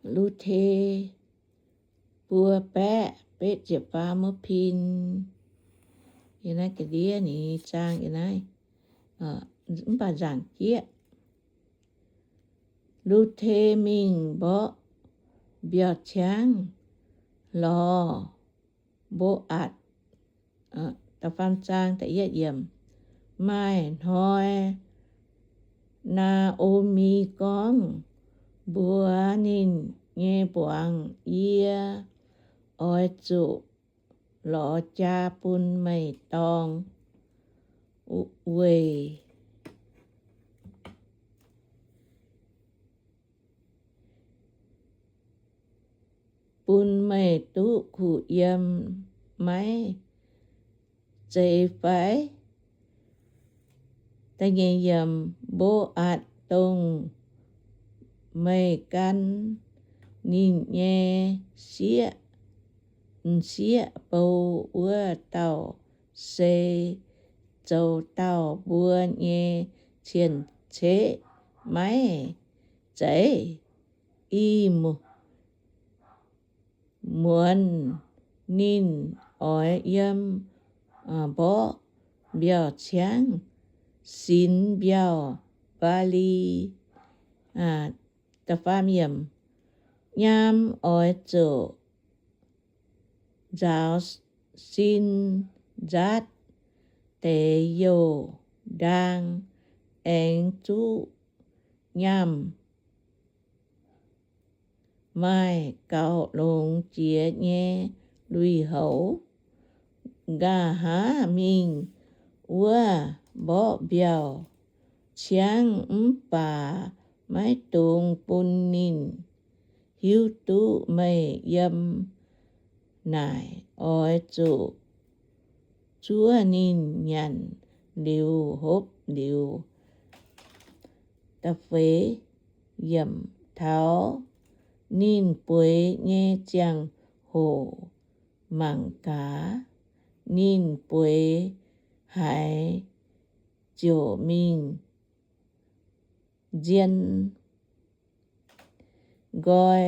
Lu^te buo baeqv betv ziepc faam muv pin. Yie naaiv ga'ndiev ninh zaang yie naaiv, mv baac nzaangc jieqv. Lu^te mingh mborqv mbiauh ciangv lorz Mbo^aatc. Da'faam zaang da'yietv yiemc. Maaih hnoi Naa^o^mi gorngv mbuox ninh nyei mbuangz, Yie oix zuqc lorz jaa bun meih dorng, weic bun meih duqv kuh yiem maiv zeiz fai? Mbo^aatc dongh meih gan ninh nyei sieqv, m'sieqv bou wuov dauh se zoux dauh mbuo nyei cien-ceqv maiv zeiz? Ih muonz ninh oix yiem mborqv mbiauh ciangv sinx mbiauh mbaali. Nyaam oix zuqc nzaaux sin nzaatv deix youh ndaang aengx zuqv nyaam maaih gaux longx jiex nyei lui-houx. Nqa'haav mingh wuov mborqv mbiauh ciangv mv baac maiv dungx bun ninh hiuv duqv meih yiem naaic. Oix zuqc zuov ninh nyanc liuz hopv liuz. Da'feix yiemc. Taux ninh bueix nyei ziangh hoc mangc gaax, ninh bueix haaix ziouc mingh nzien nqoi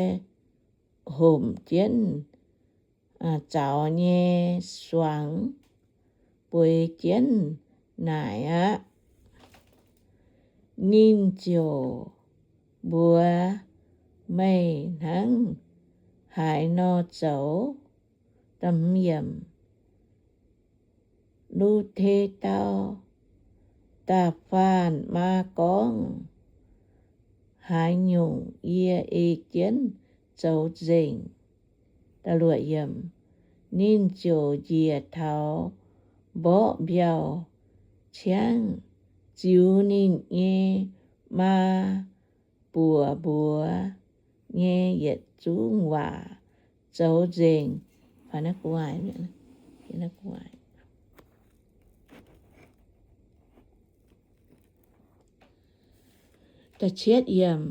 homc jienv zaux nyei suangx bueix jienv naaic aqv. Ninh ziouc mbuox, Meih hnangv haaix nor zoux? Lu^te dau, Da'faanh maa gorngv haaix nyungc, yie ei jienv zoux nzengc. Ninh ziouc njiec taux mborqv mbiauh ciangv, ziux ninh nyei maa buoz mbuox nyei yietc zungv waac zoux nzengc. Da'cietv yiemc.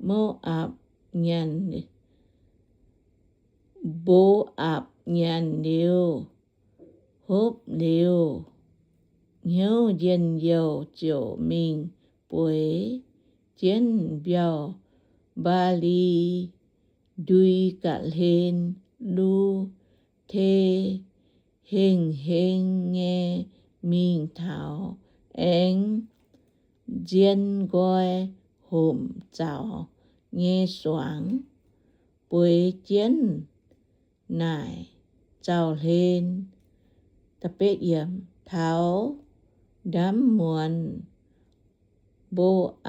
Mo^apc nyanc, Mbo^apc nyanc liuz, hopv liuz, hnyouv njien-youh ziouc mingh bueix jienv mbiauh Mbaa^li, ndui ga'hlen. Lu^te hengh heng nyei mingh taux, aengx nzien nqoi homc zaux nyei suangx bueix jienv naaic zaux hlen. Taux ndaamv muonz, Mbo^apc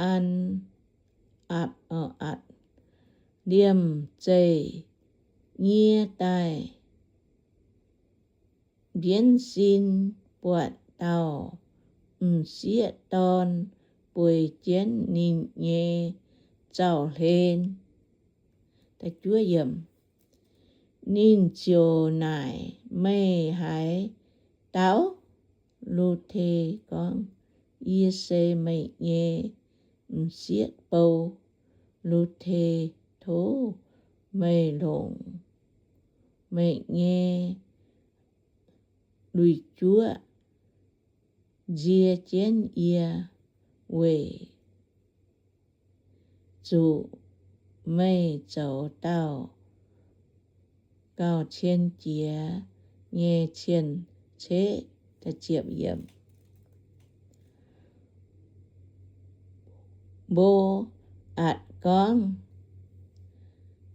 liemh zeih nyie daaih mbienv sin buatc dauh m'sieqv dorn bueix jienv ninh nyei zaux hlen. Ninh ziouc naaic, Meih haaix dauh? Lu^te gorngv, Yie se meih nyei m'sieqv bou. Lu^te, tov meih longc meih nyei lui-juoqv nzie jienv yie, weic zuqc meih zoux dauh gauh cien jiex nyei cien-ceqv. Mbo^atc gorngv,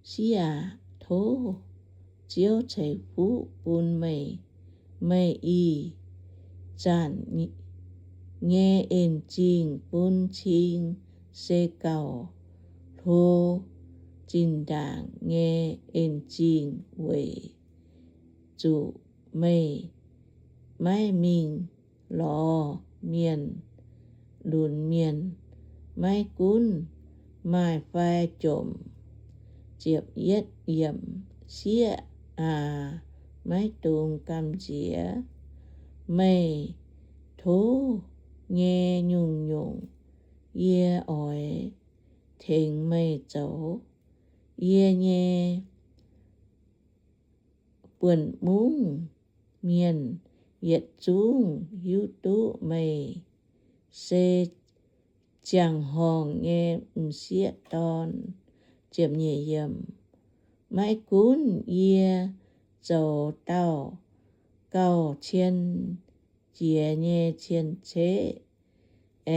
Sieqv aac, tov Ziouv ceix fuqv bun meih. Meih ih zanc nyei en-zingh bun cing se gauh hlo zinh ndaangc nyei en-zingh, weic zuqc meih maiv mingh lorz mienh lunx mienh, maiv gunv maaih fai jomc. Sieqv aac, maiv dungx gamh nziex meih tov nyei nyungc-nyungc. Yie oix tengx meih zoux. Yie nyei buonc mungv mienh yietc zungv hiuv duqv meih se ziangh horngh nyei m'sieqv dorn. Maiv gunv yie zoux dauh gauh cien jiex nyei cien-ceqv,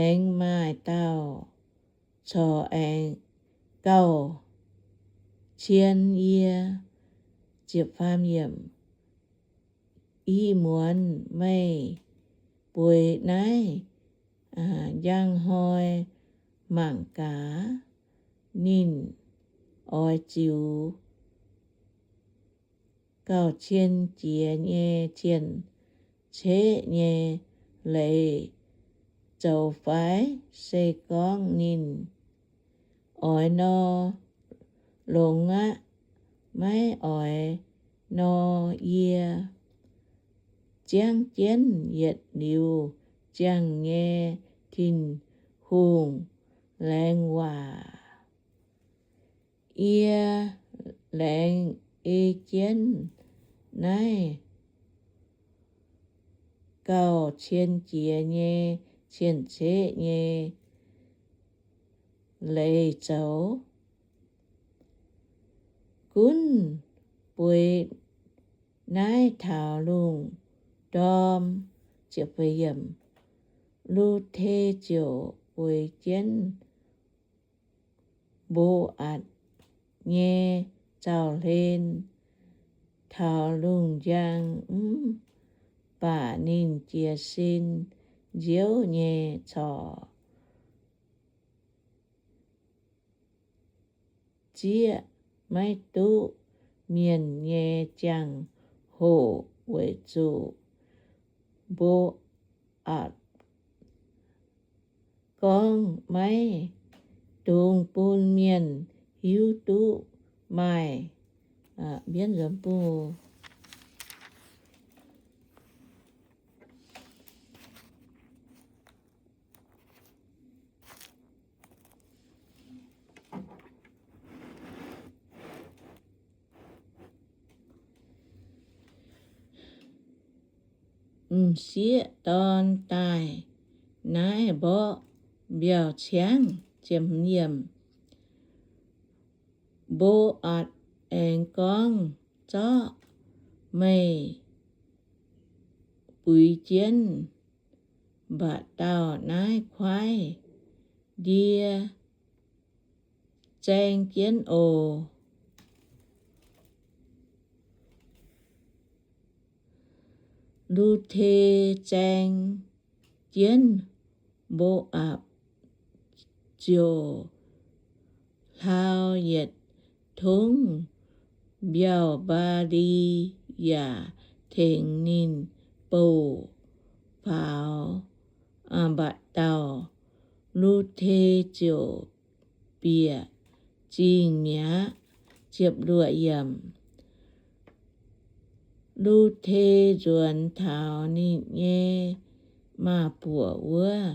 aengx maaih dauh corc aengx gauh cien yie. I muonz meih bueix naaiv njang hnoi mangc gaax, ninh oix ziux gauh cien jiex nyei cien-ceqv nyei leiz zoux fai? Se gorngv ninh oix nor, longx aqv. Maiv oix nor, yie ziangv jienv yietc liuz ziangh nyei Tin-Hungh laengz waac. Yie laengz ei jienv naaiv gauh cien jiex nyei cien-ceqv nyei leiz zoux. Gunv bueix naaiv taux lungh ndorm, Lu^te ziouc bueix jienv Mbo^atc nyei zaux-hlen taux lungh njang, mv baac ninh jiez sin nziouv nyei corc zieqv maiv duqv mienh nyei ziangh hoc, weic zuqc Mbo^atc gorngv, Maiv dungx bun mienh hiuv duqv maaih mbienv nzuonx buo m'sieqv dorn daaih naaiv mborqv mbiauh ciangv. Mbo^atc aengx gorngv, Zorqv meih buix jienv mba'dauh naaiv kuaaiv, ndie zaeng jienv oc. Lu^te zaeng jienv Mbo^apc ziouc hlau yietc tongv mbiauh mbaa^li yaac tengx ninh bouc faaux mba'dauh. Lu^te ziouc bieqc zingh mi'aqv. Lu^te nzuonx taux ninh nyei maaz-buoc wuov,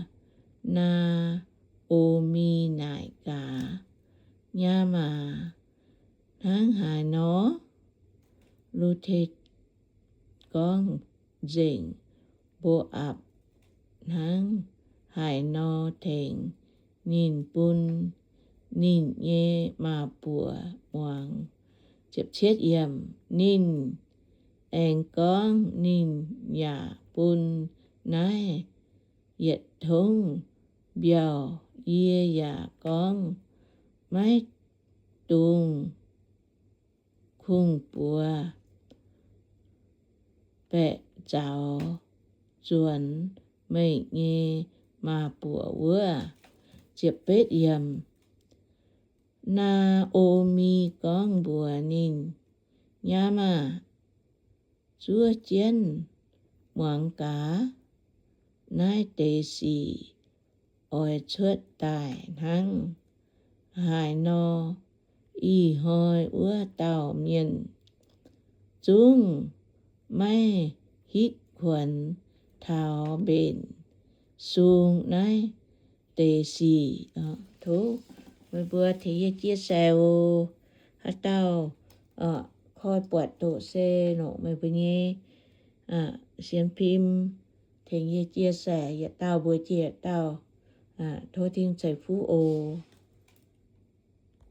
Naa^o^mi naaic gaax, Nyaam aac, hnangv haaix nor? Lu^te gorngv, Nzengc Mbo^apc hnangv haaix nor tengx ninh bun ninh nyei maa-buoc muangx. Ninh aengx gorngv, ninh yaac bun naaiv yietc tongv mbiauh. Yie yaac gorngv, maiv dungx kungx-buoz baeqc zaux nzuonx meih nyei maa-buoc wuov. Naa^o^mi gorngv mbuox ninh, Nyaam aah! Zuov jienv muangx gaax. Naaiv deix sic oix cuotv daaih hnangv haaix nor, ih hnoi wuov dauh mienh zungv maiv hitv kuonx taux mbenc sung naaiv deix sic. Tov meih mbuo tengx yie chia sẻ oc. Haaix dauh koi buatc doqc se longc meih mbuo nyei sienx fim tengx yie chia sẻ, yietc dauh mbuox jiex yietc dauh. Tov Tin-Hungh ceix fuqv oc.